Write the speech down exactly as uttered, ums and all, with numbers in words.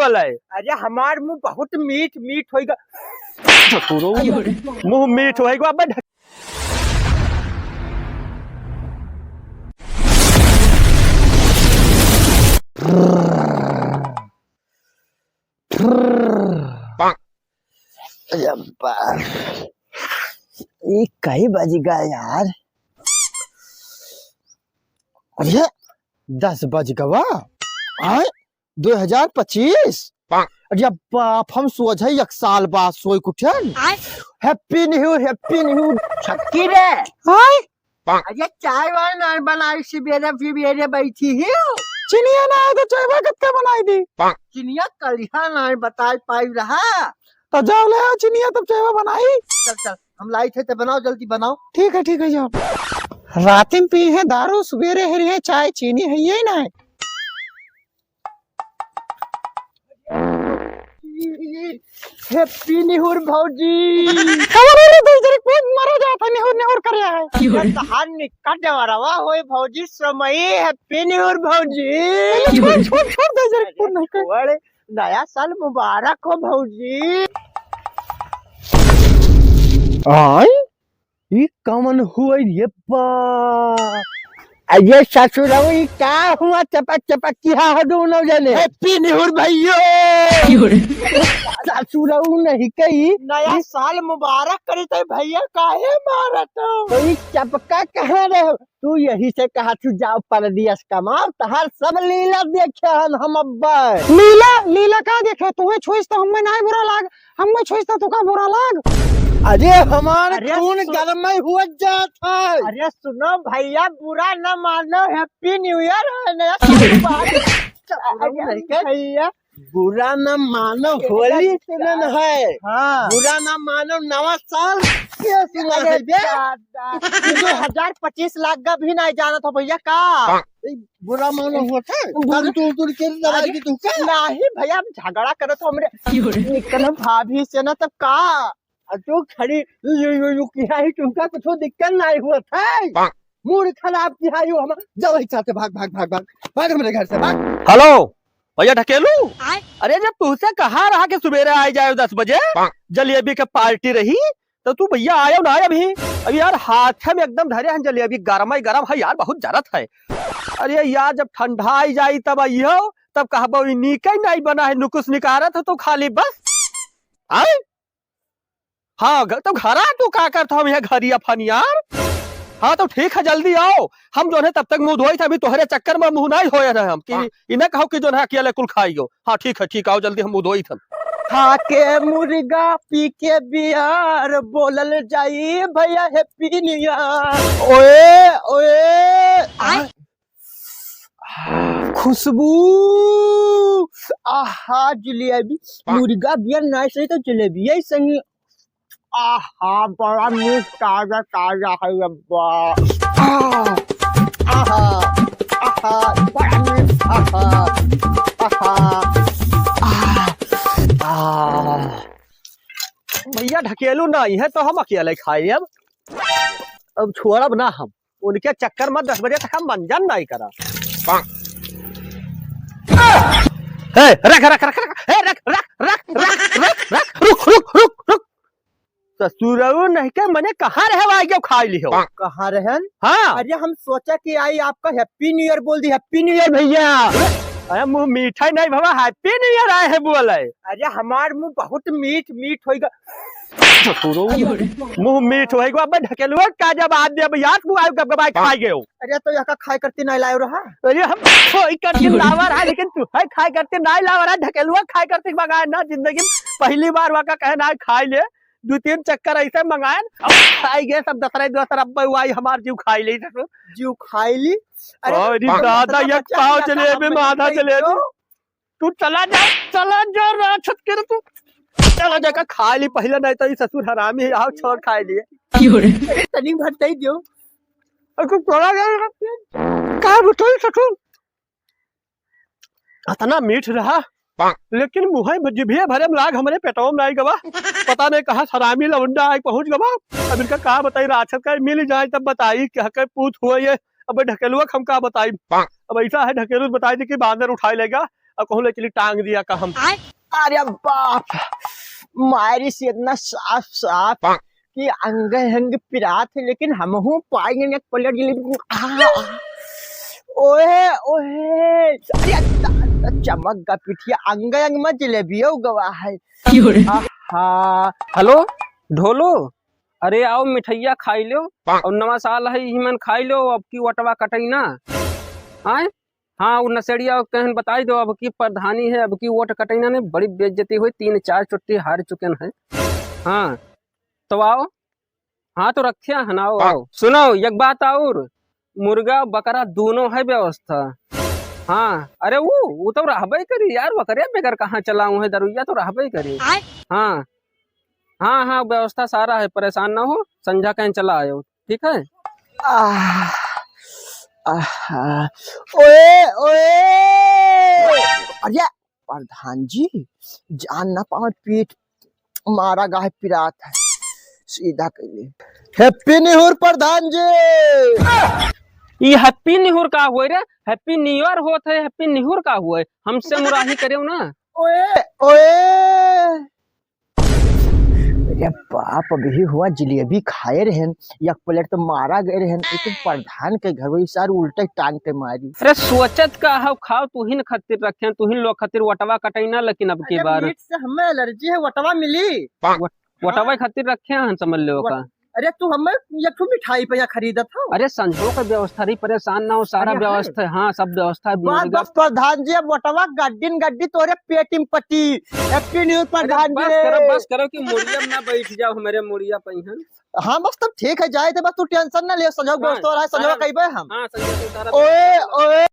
बोले। अरे हमार मुंह बहुत मीठ मीठ होइगा। मुंह मीठ होइगा, अब अरे अब्बा, ई कई बज गा यार? अरे, दस बज गवा? आय, दो हजार पच्चीस? अरे बाप, हम सोझे एक साल बाद सोई के उठेन। आय। Happy New Year, Happy New Year। छक्की रे। आय। अरे चाय वाय ना बनाई, सुबेरे सुबेरे बैठी ही। चिनिया ना आए तो चायवा कत्ते बनाई दी? चिनिया कलिहा ना बताई पाई रहा। तो जाओ ले आओ चिनिया, तब चायवा बनाई। चल चल, हम लाई थे तो बनाओ, जल्दी बनाओ। ठीक है, ठीक है, जाओ। रात में पी है दारू, सुबेरे हरी है चाय, चीनी है ये ना है। Happy निहुर भौजी। कवर रे, दो जरे पेट मरो जाता, निहुर निहुर कर रहा है। क्यों रे? तहार निकट देवरवा होए भौजी, समई Happy निहुर भौजी। छोड़, छोड़, छोड़, दो जरे अरे, पूर्ण नहीं कर। छोड़, नया साल मुबारक हो भौजी। आय? ई कवन हुआ ये बा? अरे ससुरऊ, ई का हुआ चपक चपक किहा हो दोनों जने? Happy निहुर भैया। ससुरऊ नहीं कही। नया साल मुबारक करी तो भैया काहे मारत हो? तो ई चपका कहाँ रहे? तू यही से कहा तू जाओ परदेस कमाओ, तहार सब लीला देखे हम, हम अब्बा। लीला, लीला का देखे? तू छुइस तो हमें नहीं बुरा लाग, हम में छुइस तो तुका बुरा लाग। अरे हमार अरे खून सु- गरम में हुआ जात है। अरे सुनो भैया, बुरा न मानो, Happy New Year है, नया साल मुबारक। अरे भैया, बुरा न मानो, होली सुनन है। हाँ। बुरा न मानो, नवा साल के सुनन अरे है बे। दादा, दो हजार पच्चीस लाग गा भी नहीं जानत हो भैया का? बुरा मानो होत है? बुरा- दारू तू, तू के दवाई दी तू का? नहीं भैया, हम झगड़ा करत हो हमरे निकल भाभी से ना, तब का? आ तू खड़ी यू, यू, यू किहा ही, तुमका कुछ दिक्कत नहीं हुआ था। मूड खराब किहा ही हम, जाओ ही साथे भाग, भाग, भाग, भाग, भाग हमरे घर से, भाग। हेलो, भैया ढकेलू। आय? अरे जब तुहसे कहा रहा कि सुबेरे आ जाए दस बजे, जलेबी के पार्टी रही, तो तू भैया आयो ना अभी। अभी यार हाथ में एकदम धरे हैं जलेबी, गरम ही गरम है यार, बहुत जरत है। अरे यार जब ठंडा आई जाई तब आइयो, तब कहबो ई नीके नहीं बना है, नुकुस निकारत हो तो खाली बस। आय? हाँ, घ-, तो घरा तू का करत हो, हम यहाँ घरिया फनियार? हाँ, तो ठीक है, जल्दी आओ। हम जो है तब तक मुँह धोई थे, अभी तोहरे चक्कर में मुँह नहीं धोए रहे हम, कि हाँ। इन्हें कहो कि जो है अकेले कुल खाइयो। हाँ, ठीक है, ठीक, आओ जल्दी, हम मुँह धोई थे। खा के मुर्गा, पी के बियर, बोलल जाई भैया Happy New Year। ओए, ओए, आय। खुशबू, आहा, जलेबी, मुर्गा बियर नहीं सही तो जलेबी यही सही। आहा, बड़ा मीठ ताजा ताजा है अब्बा। आहा, आहा, आहा, बड़ा मीठ, आहा, आहा, आहा, आहा। भैया ढकेलू नहीं है तो हम अकेले खाए अब। अब छोड़ब ना हम। उनके चक्कर में दस बजे तक हम मंजन नहीं करा। ए, रख, रख, रख, रख, ए, रख, रख, रुक, रुक, रुक, रुक। ससुरऊ नहीं के मने कहाँ रहे, आ गयो खाई लिहो। कहाँ रहन? हाँ। अरे हम सोचा कि आई आपका Happy New Year बोल दी, Happy New Year भैया। अरे मुँह मीठा ही नहीं बाबा, Happy New Year आए हैं बोले। अरे हमार मुँह बहुत मीठ मीठ होइगा। ससुरो, मुँह मीठ होइगा। अबे ढकेलुआ का जब आज दे, अबे यार तू आयो गबगबाई खाई गयो। अरे तो यका खाए करती नहीं लायो रहा। अरे हम खाए करती लावा रहा, लेकिन तू है खाए करती नहीं लावा रहा। ढकेलुआ खाए करती मंगाए ना, जिंदगी में पहली बार वाका कहे ना खाई ले। दो तीन चक्कर ऐसे मंगाए, अब खाई गए सब दसरे दोसर, अब आई हमार जीव खाई ले ससुर। जीव खाई ली। अरे अरे तो दादा, ये पाव जलेबी में आधा जलेबी। तू चला जा, चला जा, राक्षस के रे तू। चला जा का खा ली पहले, नहीं तो ये ससुर हरामी है, आओ छोड़ खाए लिए। क्यों रे? तनी भर दे दियो। अरे तू चला जा। का बताई ससुर? अतना मीठ रहा, लेकिन मुँहे भ-, जिभिये भरे में लाग हमरे पेटवा में नाई गवा। पता नहीं कहाँ हरामी लवंडा आइ पहुँच गवा। अब इनका का बताई, राक्षस का मिल जाए तब बताई कि हके पूत हुआ ये। अब ढकेलुआ के हम का बताई? अब ऐसा है, ढकेलू बताई दी कि बांदर उठाए लेगा। और कहूँ ले चली टांग दिया का हम। अरे बाप, मारी से इतना साफ साफ कि अंग अंग पिरात है, लेकिन हमहू पाएंगे एक प्लेट जलेबी। आह, ओए, ओए, अरे, चमक गा पिठिया, अंग अंग में जलेबियो गवा है। आहा। हेलो, ढोलू, अरे आओ मिठैया खाई लो, और नवा साल है, इही मन खाई लो, अब की वटवा कटई ना। आए? हाँ, उ नसेड़िया कहन बताई दो, अब की प्रधानी है, अब की वोट कटई ना, नहीं, बड़ी बेइज्जती हुई, तीन चार चुट्टी हार चुकेन है। हाँ, तो आओ। हाँ, तो रखे हन, आओ, आओ। सुनो, एक बात और, मुर्गा बकरा दोनों है व्यवस्था। हाँ, अरे वो, वो तो रहबे करी यार, बकरे बगैर कहाँ चलाऊं है, दरुइया तो रहबे करी। हाँ, हाँ, हाँ, व्यवस्था सारा है, परेशान ना हो, संझा कहीं चला आयो, ठीक है? आह, आह, ओए, ओए, अरे प्रधान जी, जान ना पावे, पेट मारा गाहे पिरात है, सीधा कैले। Happy निहुर प्रधान जी। ई Happy निहुर का हुए रे? Happy New Year होत है, Happy निहुर का हुए? हमसे मुराही करेउ ना। ओए, ओए। अरे बाप, अभी हुआ जिलेबी खाए रहन, एक प्लेट तो मारा गए रहन, लेकिन प्रधान के घर वही सार उल्टे टांग के मारी। अरे सोचत का हव, खाओ, तू ही न खातिर रखे, तू ही लोग खातिर वटवा कटैना, लेकिन अब की अरे बार मीट से हमें allergy है, वटवा मिली। वट-, वटवा हाँ। खातिर रखे हैं, समझ लो वट-, का। अरे तू हमें एक ठो मिठाई पे यहाँ खरीदत हो। अरे संजो का व्यवस्था रही, परेशान ना हो, सारा अरे हाँ। व्यवस्था है, हाँ, सब व्यवस्था है, बस, मुर्गा। बस प्रधान जी, अब वटवा गड्डिन गड्डी तोरे पेट में पटी। Happy New Year अरे प्रधान बस जी। करो, बस करो कि मुड़िया में ना बैठ जाओ, हमारे मुड़िया पे ही है। हाँ, बस तब ठीक है, जाए थे, बस तू tension ना ले, संजो हाँ, व्यवस्था हो रहा है, संजो सारा कहबे हम। हाँ, संजो तो सारा ओए, व्यवस्था ओए।